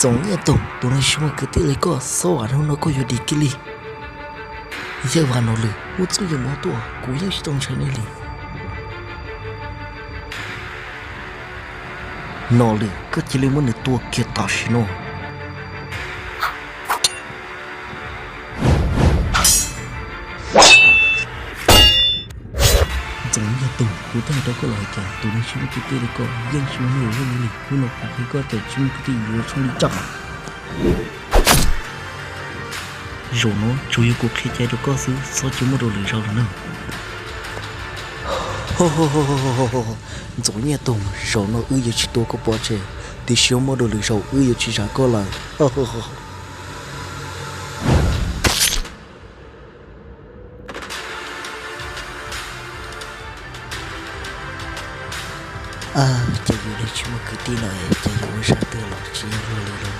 Txoov Nyiaj Toog, tus neeg tsis muaj kwv tij li koj, xob vam hnub no koj yuav dim kiag li. Yawg Vam Nom Lwm, muaj txuj yawg mov tuaj kuv yeej tsis tau ntshai nej li. Nom Lwm, koj cia li muab nws tua kiag tam sim no. Txoov Nyiaj Toog, kuv twb hais rau koj lawm hais tias tus neeg tsis muaj kwv tij li koj yeej tsis muaj nyiaj li. Hnub no kuv qhia koj tias tsis muaj kwv tij yuav tshoob li tsaj. Zaum no tsuas yog kuv qhia cai rau koj xwb, txhob cia muab rau lwm zaus lawm na. Txoov Nyiaj Toog, zaum no wb yuav tsis tua koj pov tseg, tiam sis muab rau lwm zaus wb yuav tsis zam koj lawm. Cas yus li tsis muaj kwv tij lawm, cas yus ua zaj twg los tsis yog luag li li.